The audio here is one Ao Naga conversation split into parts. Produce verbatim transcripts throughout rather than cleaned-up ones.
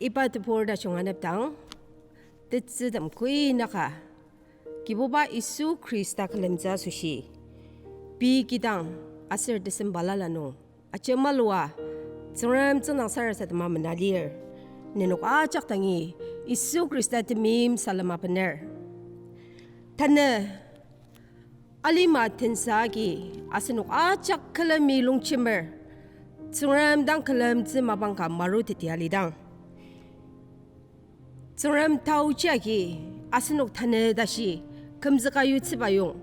Iba tebur tajung anepdang, tetsütem kuinaka, Kibuba Yisu Khrista külemtsü asoshi, pei kidang aser tesem balala nung ajemalua Tsüngrem tsüngdang sarasadema mena lir. Nenok ajak dangi Yisu Khrista temeim salem abener. Tanü alima tensa agi asenok ajak külemi longjemer, Tsüngrem dang külemtsü mapang ka marutetia lidang, Tsüngrem taoji agi asenok tanü tashi kümzüka yutsüba yong,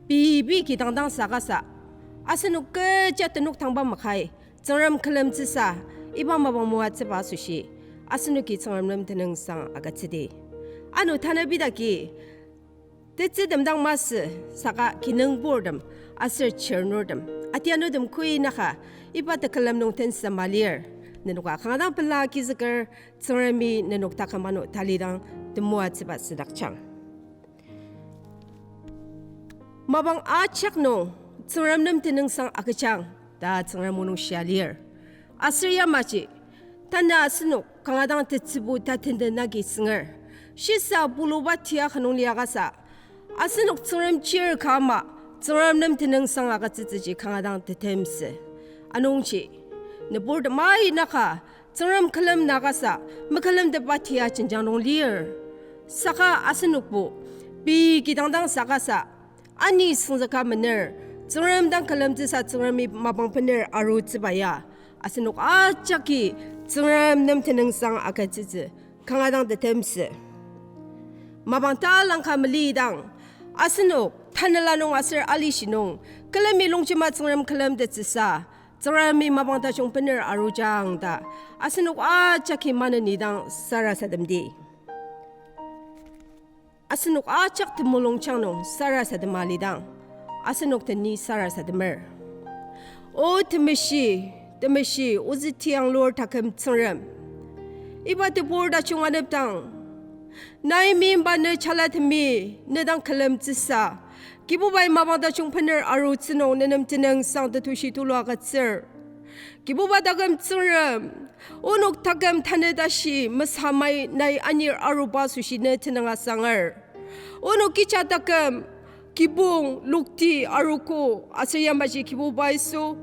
pei pei kidang dang sakasa, asenok kecha tenük tangba makai Tsüngrem külemtsüsa iba mapang moatsüba asoshi, asenoki Tsüngrem nem tenüngsang agütsüdi. Ano tanü bidaki tetsütem dang masü, saka kinungpurtem aser chirnurtem, atianutem kuinaka, iba tekülem nung tensa malir. Nenoka kanga dang pela agizüker, Tsüngremi nenok taküm ano talidang temoatsüba südakjang. Mapang ajak nung Tsüngrem nem tenüngsang agüjang ta Tsüngrem o nung shia lir. Aser yamaji, tanü asenok kanga dang tetsübu tatenden agi sünger, shisa buluba tia ka nung liakasa, asenok Tsüngrem chir ka ama, Tsüngrem nem tenüngsang agütsütsüji kanga dang tetemsü. Anungji, nüburtem ainaka, Tsüngrem külem na kasa, mekülemtepba tia jenjang nung lir. Saka asenokbo, pei kidang dang sakasa, ani süngzüka mener, Tsüngrem dang külemtsüsa Tsüngremi mapang bener arutsüba ya, asenok ajaki Tsüngrem nem tenüngsang agütsütsü kanga dang tetemsü. Mapang talangka melidang, asenok tanela nung aser alishi nung külemi longjema Tsüngrem külemtettsüsa, Tsüngremi mapang tajung bener arujang ta asenok ajaki maneni dang sarasademdi. Asenok ajak temulungjang nung sarasadema lidang, asenok teni sarasademer. O temeshi, temeshi ozü tiang lur taküm Tsüngrem, iba tebur tajung anepdang, nai meimba ne chalatemi ne dang külemtsüsa, Kibubai mapang tajung bener arutsü nung ne nem tenüngsang tetushi tulu agütsür. Kibuba taküm Tsüngrem, onok taküm tanü tashi mesamai nai anir aruba asoshi ne tenüng asanger. Onok kecha taküm kibong lokti arogo aser yamaji Kibuba Yisu,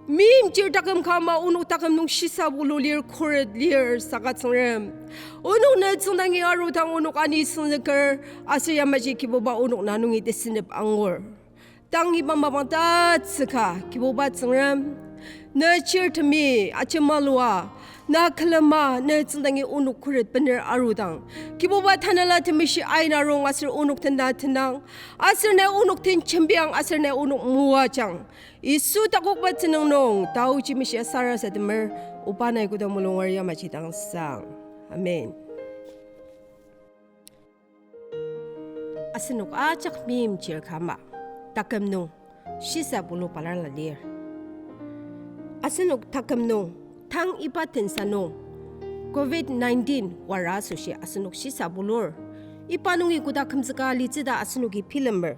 meimchir taküm ka ama onok taküm nung shisa bulu lir, khuret lir saka Tsüngrem, onok ne tsüngdangi arudang onok ani süngzüker aser yamaji Kibuba onok na nungi tesünep angur. Tang iba mapang tatsüka Kibuba Tsüngrem, ne chirtemi ajemalua, na külema ne tsüngdangi onok khuret bener arudang, Kibuba Tanela Temeshi aina rong aser onok tena tenang, aser ne onok den jembiang aser ne onok moajang. Yisu takokba tenüng nung taoji meshia sarasademer, oba nai koda mulunger yamaji dang sang. Amen. Asenok ajak meimchir ka ama, taküm nung shisa bulu balala lir. Asenok taküm nung, tang iba tensa nung, covid nineteen wara asoshi asenok shisa bulur. Iba nungi koda kümzüka litsü ta asenoki bilemer.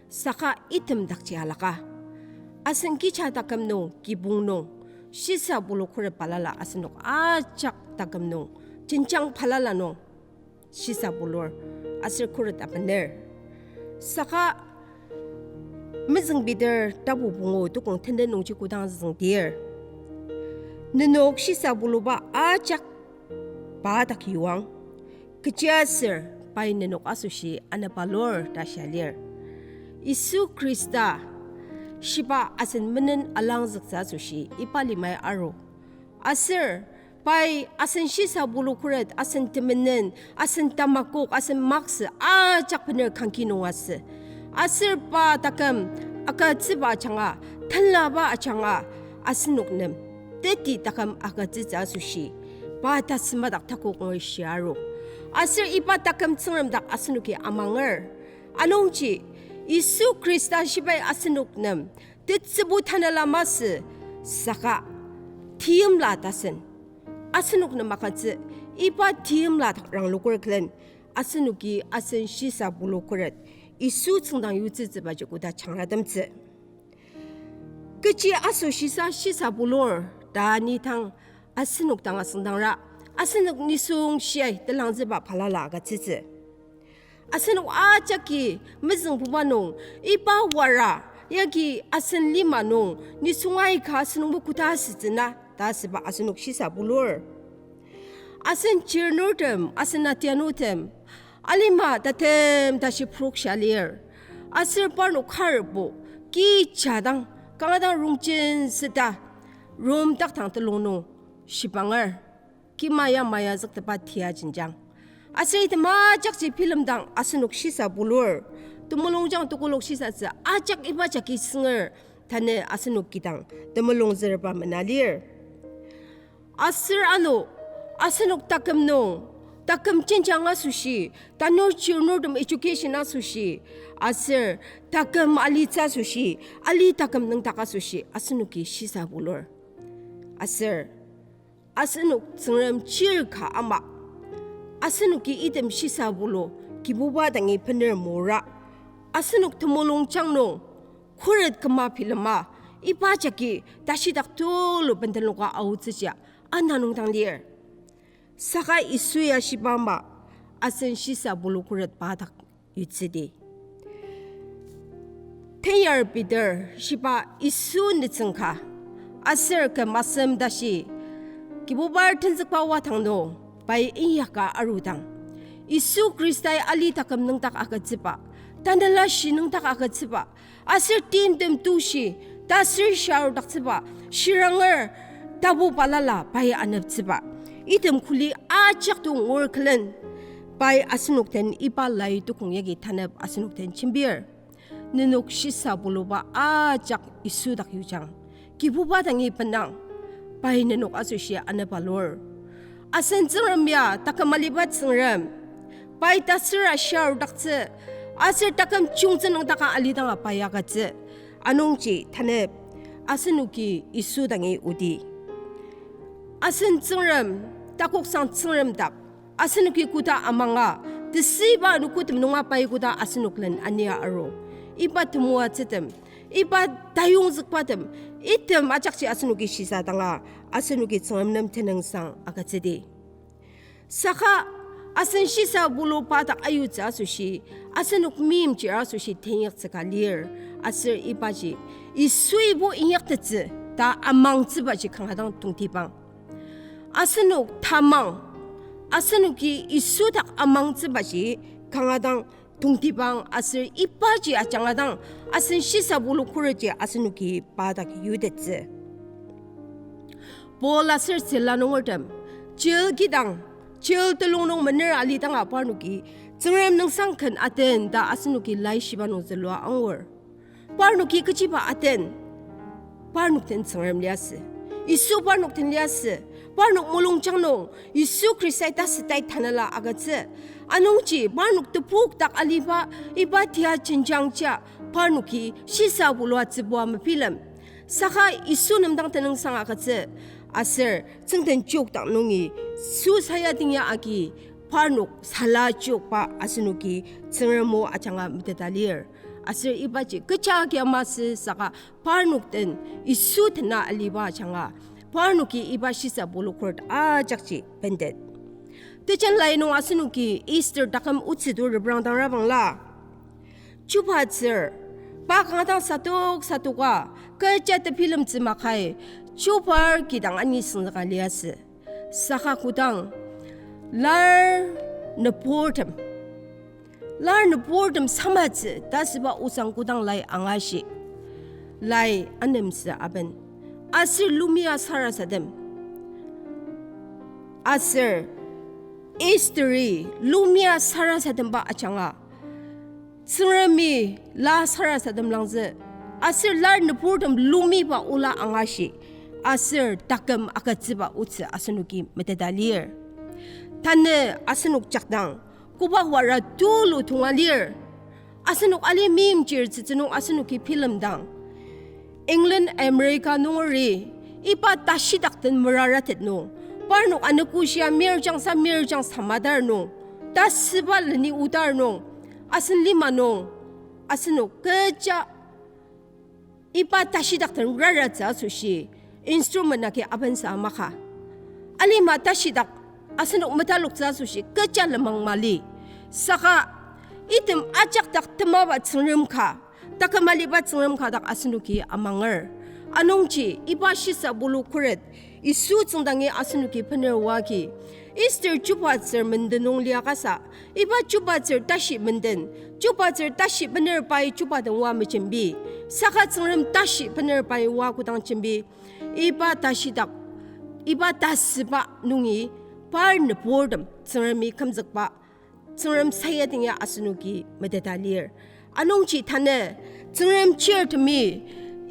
Saka item dakji alaka, asen kecha taküm nung, kibong nung, shisa bulu khuret balala asenok ajak taküm nung, jenjang balala nung shisa bulur, aser khuret abener. Saka mezüngbidir tapu pungu tukong tenden nungji kodang züngdir, nenok shisa buluba ajak pa dak yuang, kechiaser pai nenok asoshi anepalur ta shia lir. Yisu Khrista shiba asen menen alangzüktsü asoshi iba limai aru. Aser pai asen shisa bulu khuret, asen temenen, asen tamakok, asen maksü ajak bener kangki nung asü. Aser pa taküm agütsüba ajanga, tenlaba ajanga, asenok nem teti taküm agütsütsü asoshi, pa tasümadak takok nung shia aru. Aser iba taküm Tsüngrem dak asenoki amanger. Anungji, Yisu Khrista shibai asenok nem tetsübu tanela masü, saka teimla tasen asenok nem agütsü, iba teimla dak rangloker külen, asenoki asen shisa bulu khuret Yisu tsüngdang yutsütsübaji koda jangratemtsü. Kechi asoshisa shisa bulur ta ni tang asenok dang asüngdangra, Asenok nisung shiai telangzüba balala agütsütsü. Asenok ajaki mezüngbuba nung, iba wara, yagi asen lima nung, nisung aika asenokbo koda asütsü na, ta asüba asenok shisa bulur. Asen chirnurtem, asen atianutem, alima tatem tashi prokshia lir. Aser parnok karbo, kija dang, kanga dang rongjen süta, rom dak tang telung nung, shibanger. Kima ya maya züktepba tia jenjang. Aser item ajakji bilemdang asenok shisa bulur. Temulungjang tekolak shisatsü ajak iba jagi sünger tanü asenok kidang temulung zürba mena lir. Aser ano, asenok taküm nung, taküm jenjang asoshi, tanur chirnurtem education asoshi, aser taküm alitsü asoshi, ali taküm nüngdak asoshi, asenoki shisa bulur. Aser asenok Tsüngrem chir ka ama, asenoki item shisa bulu, Kibuba dangi bener mora, asenok temulungjang nung, khuret küma bilema, iba jagi tashidak tulu bendenoka aotsüjia, ana nung dang lir. Saka Yisu ya shiba ama, asen shisa bulu khuret pa dak yutsüdi. Tenyar Peter shiba Yisu nütsüng ka, aser küm asem tashi, Kibubar tenzükba wadang nung, pai inyaka arudang, Yisu Khristai ali taküm nüngdak agütsüba, tanela shi nüngdak agütsüba, aser timtem tushi, tasür shiarudaktsüba, shiranger tapu balala pai aneptsüba, item kuli ajak tu ngur külen, pai asenok den iba lai tukong yagi tanep asenok den jembir. Nenok shisa buluba ajak Yisu dak yujang, Kibuba dangi benang, pai nenok asoshi anepa lur. Asen Tsüngrem ya taküm aliba Tsüngrem, pai tasüra shiarudaktsü, aser taküm chiyungtsü nüngdaka alidanga pai agütsü. Anungji tanep asenoki Yisu dangi odi. Asen Tsüngrem, takoksang Tsüngrem dak, asenoki koda amanga, tesüiba anogotem nunga pai koda asenok len ania aru. Iba temoatsütem, iba tayongzükbatem, item ajakji asenoki shisa danga, asenoki Tsüngrem nem tenüngsang agütsüdi. Saka asen shisa bulu pa dak ayutsü asoshi, asenok meimchir asoshi tenyaktsüka lir, aser ibaji Yisuibo inyaktettsü ta amangtsübaji kanga dang tongtibang. Asenok tamang, asenoki Yisu dak amangtsübaji kanga dang tongtibang aser ibaji ajanga dang asen shisa bulu khuretji asenoki pa dak yutettsü. Paul aser Sila nungertem, jail kidang, jail telung nung mener alidanga parnoki, Tsüngrem nüngsang ken aten ta asenoki laishiba nung zülua angur. Parnoki kechiba aten, parnok den Tsüngrem liasü. Yisu parnok den liasü. Parnok mulungjang nung, Yisu Khristai tasütai tanela agütsü. Anungji parnok tepok dak aliba, iba tia jenjangja, parnoki shisa bulua tsübua mebilem. Saka Yisu nem dang tenüngsang agütsü. Aser tsüngden jokdak nungi, su saya ding ya agi, parnok sala jokba asenoki Tsüngrem o ajanga meteta lir. Aser ibaji kecha agi masü saka parnok den Yisu tena aliba ajanga, parnoki iba shisa bulu khuret ajakji bendet. Tejen lai nung asenoki Esther taküm otsü to reprang dang rabangla. Chubatsür, pa kanga dang satok satoka, kecha tebilemtsü makai, chubar kidang ani süngzüka liasü. Saka kodang, lar nüburtem, lar nüburtem samatsü ta süba osang kodang lai angashi. Lai anemsü aben. Aser lumia sarasadem. Aser Esteri lumia sarasademba ajanga, Tsüngremi la sarasadem langzü, aser lar nüburtem lumiba ola angashi, aser taküm agütsüba otsü asenoki meteta lir. Tanü asenok jakdang, koba wara tulu tonga lir. Asenok ali meimchir tsütsü nung asenoki bilemdang, England, America nungeri, iba tashidak den meraratet nung, parnok anogoshia mirjangsa mirjang samadar nung, tasüba leni odar nung, asen lima nung, asenok kecha iba tashidak den raratsü asoshi, instrument agi abensa maka. Alima tashidak asenok metaloktsü asoshi kecha lenmang mali. Saka item ajak dak temaba Tsüngrem ka, taküm aliba Tsüngrem ka dak asenoki amanger. Anungji iba shisa bulu khuret Yisu tsüngdangi asenoki bener oa agi, Esther chubatsür menden nung liakasa, iba chubatsür tashi menden, chubatsür tashi bener pai chuba den oa mejembi, saka Tsüngrem tashi bener pai oa kodang jembi, iba tashidak, iba tasüba nungi par nüburtem Tsüngremi kümzükba, Tsüngrem sayadingi asenoki meteta lir. Anungji tanü Tsüngrem chirtemi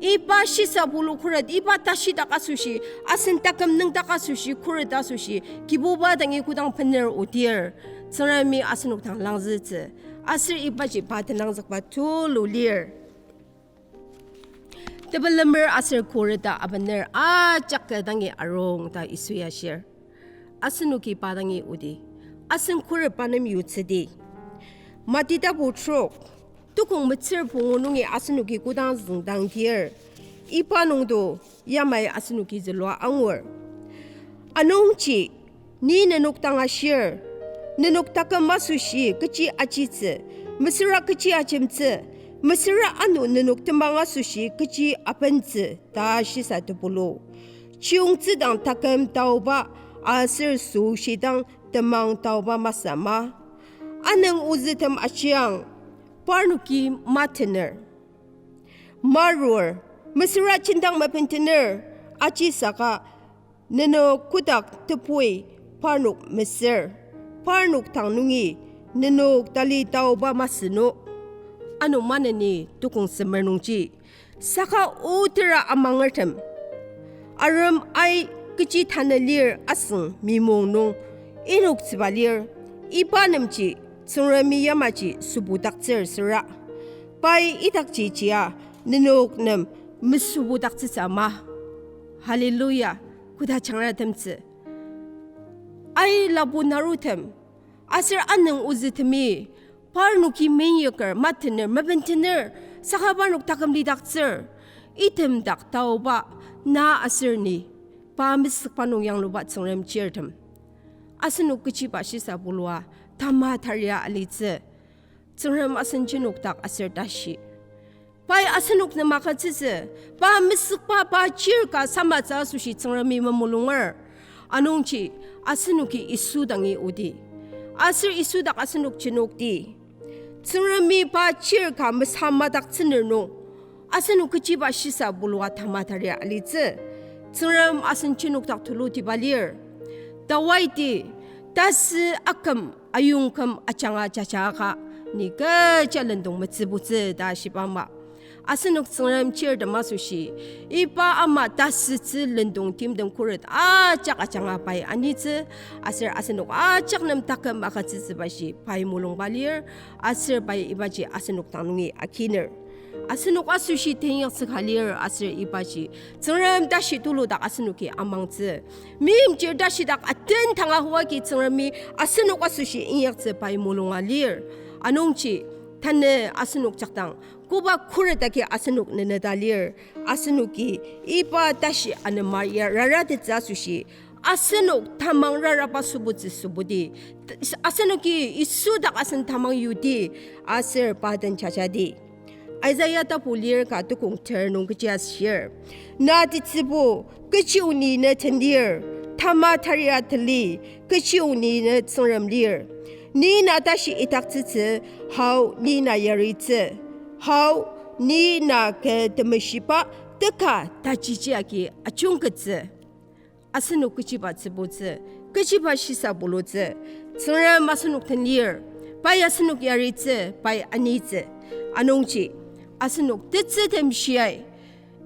iba shisa bulu khuret, iba tashidak asoshi, asen taküm nüngdak asoshi, khuret asoshi, Kibuba dangi kodang bener odir, Tsüngremi asenok dang langzütsü, aser ibaji pa tenangzükba tulu lir. Tepelemer aser khuret ta abener ajak ka dangi arung ta Yisu ya shir. Asenoki pa dangi odi, asen khuret pa nem yutsüdi. Mati tapu trok, tukong metsür pungu nungi asenoki kodang züngdangdir, iba nungdo yamai asenoki zülua angur. Anungji ni nenok dang ashir, nenok taküm asoshi kechi ajitsü, mesüra kechi ajemtsü, mesüra ano nenok temang asoshi kechi abentsü ta shisa tepulu. Chiyungtsü dang taküm taoba aser süshi dang temang taoba masü ma. Anüng ozütem ajiang, parnoki matener, marur, mesüra jendang mapentener, ajisaka nenok kotak tebui parnok mesür, parnok dang nungi nenok tali taoba masü no. Ano maneni tukong semer nungji, saka otera amangertem, arem ai kechi tanü lir asüng mimong nung inoktsüba lir, iba nemji Tsüngremi yamaji sübudaktsür süra, pai idakji jia nenok nem mesübudaktsütsü ma. Hallelujah. Koda jangratemtsü, ai labu narutem aser anüng ozütemi parnoki meinyaker, matener, mapentener, saka parnok taküm lidaktsür, item dak taoba na aser ni, pa mesükba nung yangluba Tsüngrem chirtem, asenok kechiba shisa bulua tama taria alitsü. Tsüngrem asen jenokdak aser tashi, pai asenok nem agütsütsü, pa mesükba, pa chir ka samatsü asoshi Tsüngremi memulunger. Anungji asenoki Yisu dangi odi, aser Yisu dak asenok jenokdi, Tsüngremi pa chir ka mesamadaktsüner nung, asenok kechiba shisa bulua tama taria alitsü. Tsüngrem asen jenokdak tulutiba lir. Dawaidi, tasü aküm, ayongküm ajanga jaja aka, ni kecha lendong metsübutsü ta shiba ama. Asenok Tsüngrem chirtem asoshi, iba ama tasütsü lendong timtem khuret ajak ajanga pai anitsü, aser asenok ajak nem taküm agütsütsübaji pai mulungba lir, aser pai ibaji asenok dang nungi akiner. Asenok asoshi teinyaktsüka lir, aser ibaji Tsüngrem tashi tuludak asenoki amangtsü. Meimchir tashidak aten tanga huagi Tsüngremi asenok asoshi inyaktsü pai mulunga lir. Anungji, tanü asenok jakdang koba khuret agi asenok neneta lir, asenoki iba tashi anema ya raratettsü asoshi, asenok tamang raraba sübutsü sübudi, asenoki Yisu dak asen tamang yudi, aser pa den jajadi. Isaiah tapu lir ka tukong ter nung kechi ashir: Na tetsübu, kechi o ni ne tendir? Tama taria tali, kechi o ni ne Tsüngrem lir? Ni na tashi idaktsütsü, hao ni na yaritsü, hao ni na kü temeshiba teka tajiji agi ajungkettsü. Asenok kechiba tsübutsü, kechiba shisa bulutsü? Tsüngrem asenok den lir, pai asenok yaritsü, pai anitsü. Anungji, asenok tetsütem shiai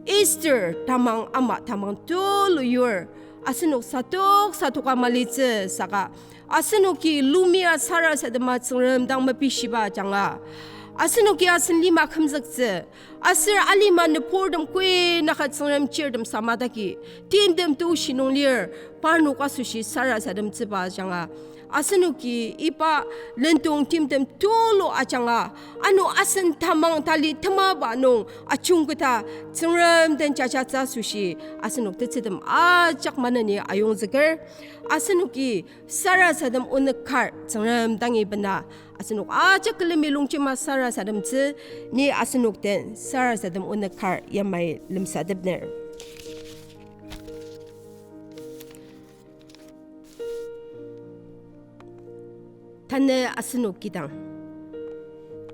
Esther tamang ama tamang tulu yur, asenok satok satoka malitsü saka, asenoki lumia sarasadema Tsüngrem dang mepishiba ajanga, asenoki asen lima kümzüktsü, aser alima nüburtem koi naka Tsüngrem chirtem samadaki, timtem tushi nung lir, parnok asoshi sarasademtsüba ajanga, asenoki iba lendong timtem tulu ajanga, ano asen tamang tali temaba nung ajungketa Tsüngrem den jajatsü asoshi asenok tetsütem ajak maneni ayongzüker. Asenoki sarasadem onük kar Tsüngrem dangi bena, asenok ajak külemi longjema sarasademtsü, ni asenok den sarasadem onük kar yamai lemsatepner. Tanü asenok kidang,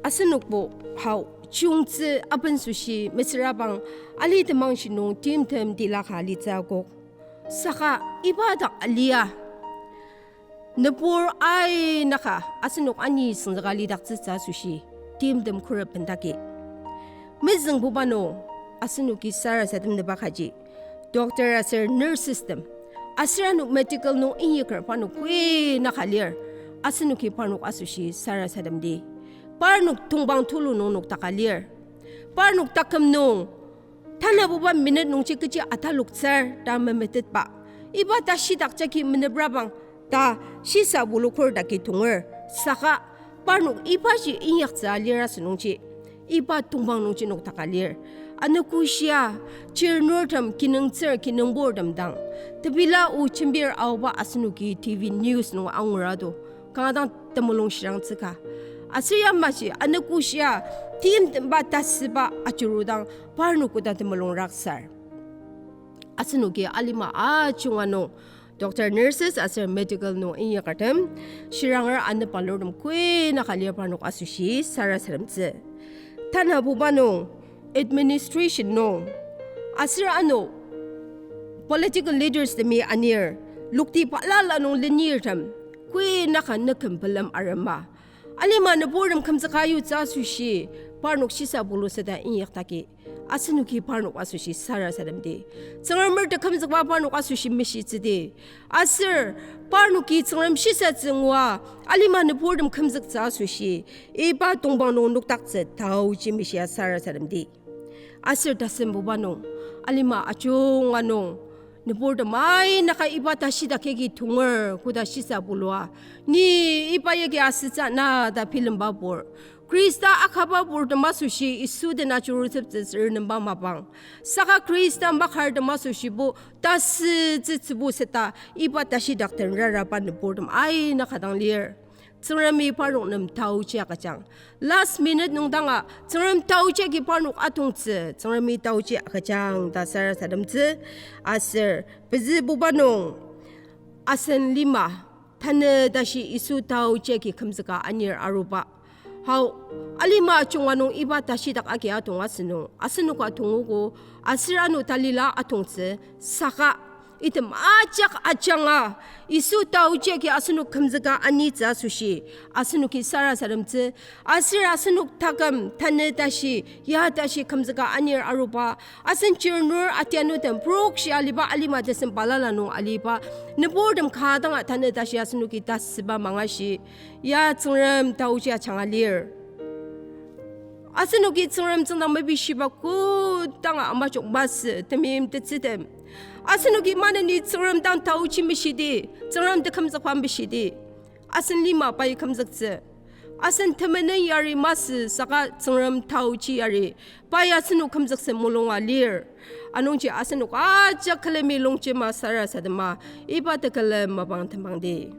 asenokbo hao chiyungtsü abensoshi mesüra bang ali temangshi nung timtem tilaka alitsü akok. Saka iba dak alia, nübur ainaka asenok ani süngzüka lidaktsütsü asoshi timtem khuret bendagi. Mezüngbuba nung asenoki sarasademnüba kaji doctor aser nurses tem, aser ano medical nung inyaker parnok kuinaka lir, asenoki parnok asoshi sarasademdi. Parnok tongpang tulu nung noktaka lir. Parnok taküm nung tanabuba minute nungji kechi ataloktsür ta memetetba, iba tashidak jagi meneprabang ta shisa bulukur daki tonger, saka parnok ibaji inyaktsü alir asünungji, iba tongpang nungji noktaka lir. Anogoshia, chirnurtem, kinungtsür, kinungburtem dang, tepela o jembir aoba asenoki T V news nung angur ado, kanga dang temulung shirangtsüka. Aser yamaji anogoshia timtemba tasüba ajurudang parnok koda temulung raksar. Asenoki alima ajunga nung doctor, nurses aser medical nung inyakertem, shiranger anepalurtem kuinaka lir parnok asoshi sarasademtsü. Tanabuba nung administration nung aser ano political leaders temi anir, lokti balala nung lenirtem kuinaka nüküm pelem arema, alima nüburtem kümzüka yutsü asoshi parnok shisa bulu süda inyaktaki asenoki parnok asoshi sarasademdi. Tsüngremer tekümzükba parnok asoshi meshitsüdi. Aser parnoki Tsüngrem shisatsü ngua alima nüburtem kümzüktsü asoshi iba tongpang nung nokdaktsü taoji meshia sarasademdi. Aser tasembuba nung, alima ajunga nung, nüburtem ainaka iba tashidak yagi tonger koda shisa bulua, ni iba yagi asütsü na ta bilemba pur, Khrista akaba purtem asoshi Yisu den ajurutsütsü renemba mapang, saka Khrista makartem asoshibo tasütsütsübo seta iba tashidak den raraba nüburtem aina ka dang lir. Tsüngremi parnok nem taochi agüjang. Last minute nung danga Tsüngrem taochi agi parnok atongtsü, Tsüngremi taochi agüjang ta sarasademtsü. Aser pezübuba nung, asen lima, tanü tashi Yisu taochi agi kümzüka anir aruba. Hao, alima ajunga nung iba tashidak agi atong asünung, asenok atongogo, aser ano talila atongtsü, saka item ajak ajanga, Yisu taochi agi asenok kümzüka anitsü asoshi, asenoki sarasademtsü, aser asenok taküm tanü tashi, ya tashi kümzüka anir aruba, asen chirnur atianutem prokshi aliba alima tesem balala nung aliba, nüburtem ka danga tanü tashi asenoki tasüba mangashi, ya Tsüngrem taochi ajanga lir. Asenoki Tsüngrem tsüngdang mepishiba kodanga amajok masü temeim tetsütem, asenoki maneni Tsüngrem dang taochi meshidi, Tsüngrem tekümzükba meshidi, asen lima pai kümzüktsü. Asen temenen yari masü saka Tsüngrem taochi yari, pai asenok kümzüksem mulunga lir. Anungji asenok ajak külemi longjema sarasadema, iba tekülem mapang tembangdi.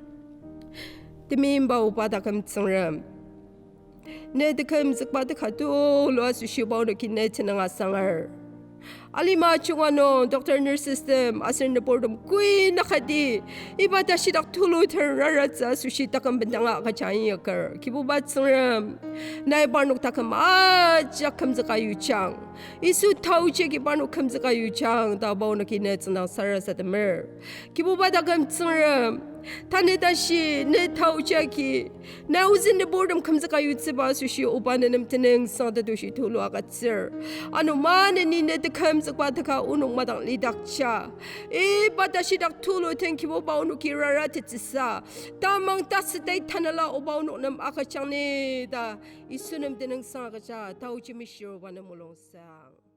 Temeimba oba taküm Tsüngrem, ne tekümzükba teka tulu asoshi oba onoki ne tenüng asangar. Alima ajunga nung doctor, nurses tem aser nüburtem kuinakati iba tashidak tulu ter raratsü asoshi taküm bendanga agüjang inyaker. Kibuba Tsüngrem, nai parnok taküm ajak kümzüka yujang. Yisu taochi agi parnok kümzüka yujang ta oba onoki ne tsüngdang sarasademer. Kibuba taküm Tsüngrem, tanü tashi ne taochi agi nai ozü nüburtem kümzüka yutsüba asoshi oba ne nem tenüngsang tetushi tulu agütsür. Ano maneni ne tekümzükba teka onok madang lidakja, iba tashidak tulu den Kibuba onoki raratettsüsa, tamang tasütai tanela oba onok nem agüjang ni ta Yisu nem tenüngsang agüja taochi mishir oba nem mulungsang.